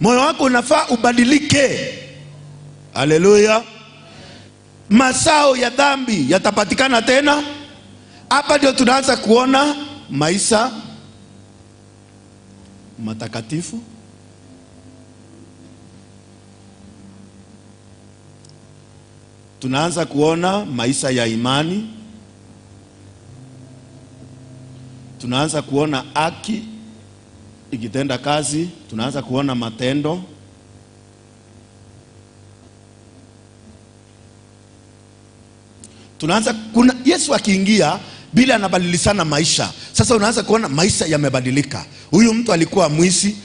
Moyo wako unafaa ubadilike. Haleluya. Masao ya dhambi yatapatikana tena. Hapa ndio tunaanza kuona maisha matakatifu. Tunaanza kuona maisha ya imani. Tunaanza kuona haki ikitenda kazi. Tunaanza kuona matendo. Tunaanza kuna Yesu akiingia bila anabadilisana maisha. Sasa unaanza kuona maisha yamebadilika. Huyu mtu alikuwa mwizi,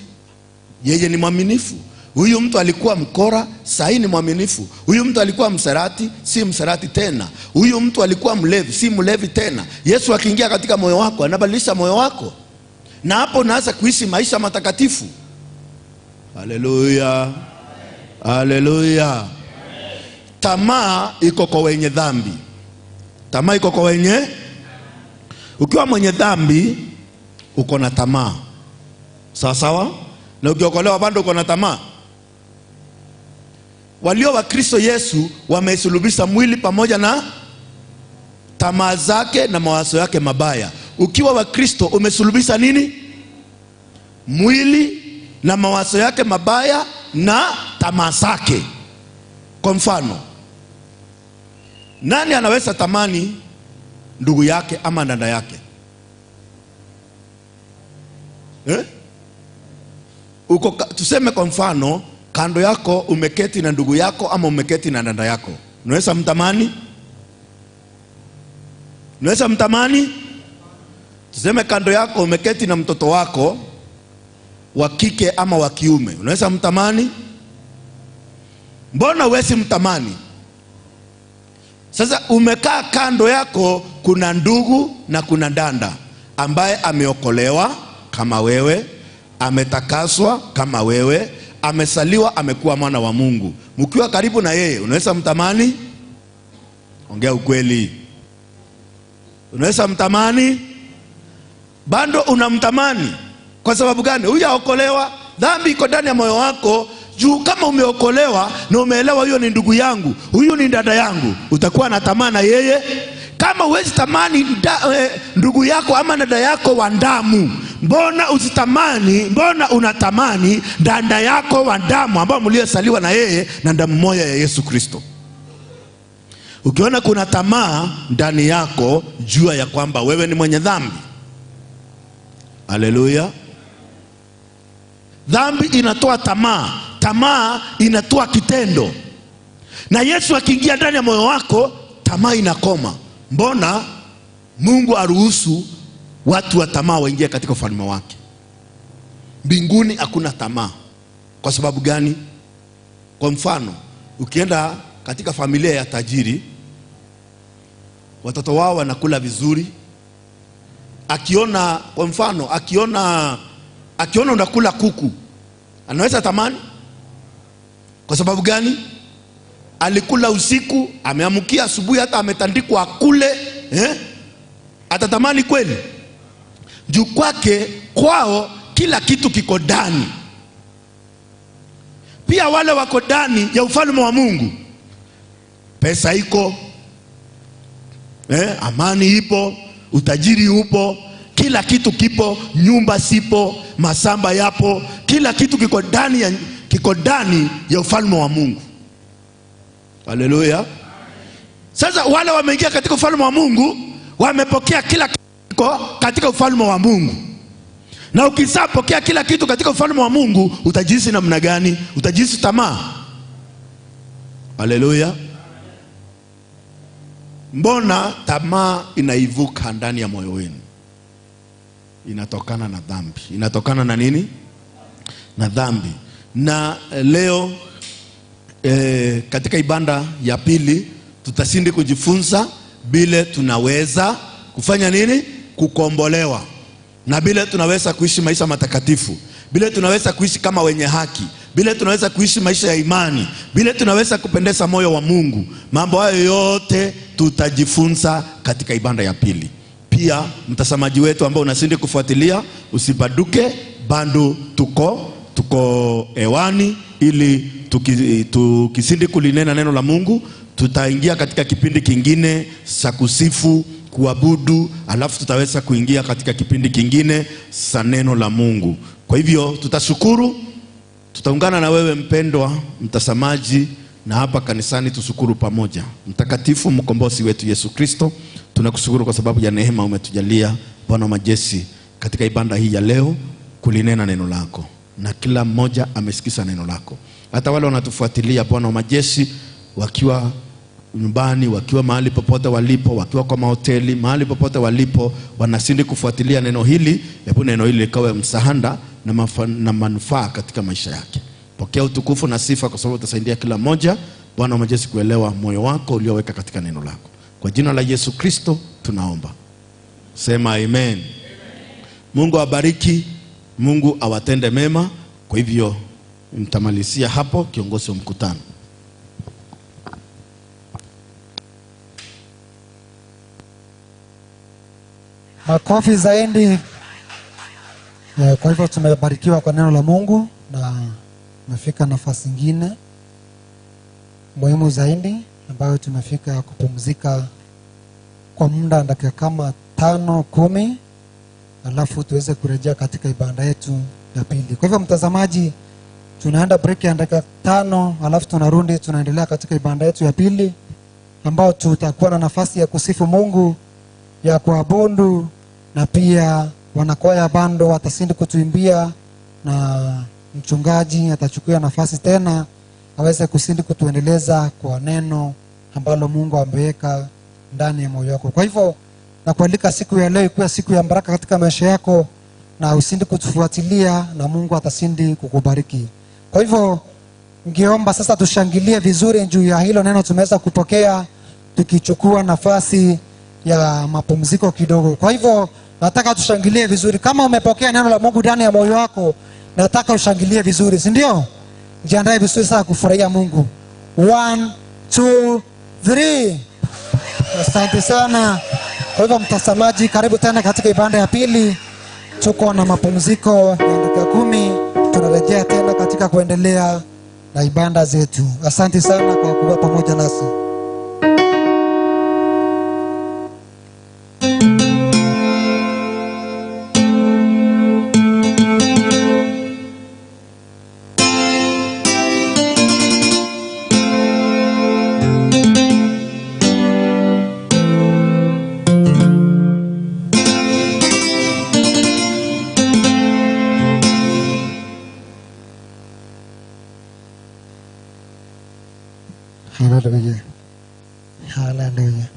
yeye ni mwaminifu. Huyu mtu alikuwa mkora, sahi ni mwaminifu. Huyu mtu alikuwa mserati, si mserati tena. Huyu mtu alikuwa mlevi, si mlevi tena. Yesu akiingia katika moyo wako, anabadilisha moyo wako. Na hapo unaanza kuishi maisha matakatifu. Haleluya. Haleluya. Tamaa iko kwa wenye dhambi. Tamaa iko kwa wenye. Ukiwa mwenye dhambi uko na tamaa. Sawa sawa? Na ukiokolewa bado uko na tamaa. Walio wa Kristo Yesu wamesulubisha mwili pamoja na tamaa zake na mawazo yake mabaya. Ukiwa wa Kristo umesulubisha nini? Mwili na mawazo yake mabaya na tamaa zake. Kwa mfano, nani anaweza tamani ndugu yake ama dada yake? Uko, tuseme kwa mfano, kando yako umeketi na ndugu yako ama umeketi na dada yako. Unaweza mtamani? Unaweza mtamani? Tuseme kando yako umeketi na mtoto wako wa kike ama wa kiume. Unaweza mtamani? Mbona huwezi mtamani? Sasa umekaa kando yako kuna ndugu na kuna dada ambaye ameokolewa kama wewe, ametakaswa kama wewe, amesaliwa, amekuwa mwana wa Mungu. Mkiwa karibu na yeye, unaweza mtamani? Ongea ukweli. Unaweza mtamani? Bado unamtamani. Kwa sababu gani? Hujaokolewa, dhambi iko ndani ya moyo wako. Juu kama umeokolewa na umeelewa huyo ni ndugu yangu, huyu ni dada yangu, utakuwa na tamaa na yeye. Kama huwezi tamani ndugu yako ama dada yako wa damu, mbona usitamani? Mbona unatamani dada yako wa damu ambao mliosaliwa na yeye na damu moja ya Yesu Kristo? Ukiona kuna tamaa ndani yako, jua ya kwamba wewe ni mwenye dhambi. Haleluya. Dhambi inatoa tamaa, tamaa inatoa kitendo. Na Yesu akiingia ndani ya moyo wako, tamaa inakoma. Mbona Mungu aruhusu watu wa tamaa waingie katika ufalme wake? Mbinguni hakuna tamaa. Kwa sababu gani? Kwa mfano, ukienda katika familia ya tajiri, watoto wao wanakula vizuri. Akiona, kwa mfano, akiona unakula kuku, anaweza tamani? Kwa sababu gani? Alikula usiku, ameamkia asubuhi, hata ametandikwa akule, Atatamani kweli? Juu kwake, kwao, kila kitu kiko ndani. Pia wale wako ndani ya ufalme wa Mungu, pesa iko, amani ipo, utajiri upo, kila kitu kipo, nyumba sipo, masamba yapo, kila kitu kiko ndani ya, kiko ndani ya ufalme wa Mungu. Haleluya. Sasa wale wameingia katika ufalme wa Mungu, wamepokea kila kitu katika ufalme wa Mungu. Na ukisapokea kila kitu katika ufalme wa Mungu, utajihisi namna gani? Utajihisi tamaa. Haleluya. Mbona tamaa inaivuka ndani ya moyo wenu? Inatokana na dhambi. Inatokana na nini? Na dhambi. Na leo katika ibada ya pili tutasindi kujifunza bile tunaweza kufanya nini? Kukombolewa. Na bile tunaweza kuishi maisha matakatifu. Bile tunaweza kuishi kama wenye haki. Bile tunaweza kuishi maisha ya imani. Bile tunaweza kupendeza moyo wa Mungu. Mambo hayo yote tutajifunza katika ibada ya pili. Pia mtazamaji wetu ambao unasindi kufuatilia, usibaduke, bado tuko Tuko hewani ili tukisindi kulinena neno la Mungu, tutaingia katika kipindi kingine cha kusifu, kuabudu, alafu tutaweza kuingia katika kipindi kingine cha neno la Mungu. Kwa hivyo tutashukuru, tutaungana na wewe mpendwa mtazamaji na hapa kanisani tushukuru pamoja. Mtakatifu mkombozi wetu Yesu Kristo, tunakushukuru kwa sababu ya neema umetujalia Bwana wa majeshi katika ibada hii ya leo kulinena neno lako, na kila mmoja amesikiza neno lako. Hata wale wanatufuatilia Bwana wa majeshi wakiwa nyumbani, wakiwa mahali popote walipo, wakiwa kwa mahoteli, mahali popote walipo, wanasindi kufuatilia neno hili. Hebu neno hili likawe msahanda na manufaa katika maisha yake. Pokea utukufu na sifa kwa sababu utasaidia kila mmoja Bwana wa majeshi kuelewa moyo wako ulioweka katika neno lako. Kwa jina la Yesu Kristo tunaomba. Sema amen. Mungu awabariki, Mungu awatende mema. Kwa hivyo nitamalizia hapo, kiongozi wa mkutano. Makofi zaidi. Kwa hivyo tumebarikiwa kwa neno la Mungu na tumefika nafasi nyingine muhimu zaidi ambayo tumefika kupumzika kwa muda dakika kama 5 10, alafu tuweze kurejea katika ibada yetu ya pili. Kwa hivyo mtazamaji, tunaenda break ya dakika 5, alafu tunarudi tunaendelea katika ibada yetu ya pili ambao tutakuwa na nafasi ya kusifu Mungu, ya kuabudu, na pia wanakwaya bando watasindi kutuimbia na mchungaji atachukua nafasi tena aweze kusindi kutuendeleza kwa neno ambalo Mungu ameweka ndani ya moyo wako. Kwa hivyo nakualika siku ya leo ikuwe siku ya baraka katika maisha yako, na usindi kutufuatilia na Mungu atasindi kukubariki. Kwa hivyo ningeomba sasa tushangilie vizuri juu ya hilo neno tumeweza kupokea, tukichukua nafasi ya mapumziko kidogo. Kwa hivyo nataka tushangilie vizuri. Kama umepokea neno la Mungu ndani ya moyo wako, nataka ushangilie vizuri, si ndio? Jiandae vizuri sasa kufurahia Mungu. 1 2 3. Asante sana. Kwa hivyo mtazamaji, karibu tena katika ibada ya pili. Tuko na mapumziko ya dakika 10, tunarejea tena katika kuendelea na ibada zetu. Asante sana kwa kuwa pamoja nasi. Hallelujah. Hallelujah.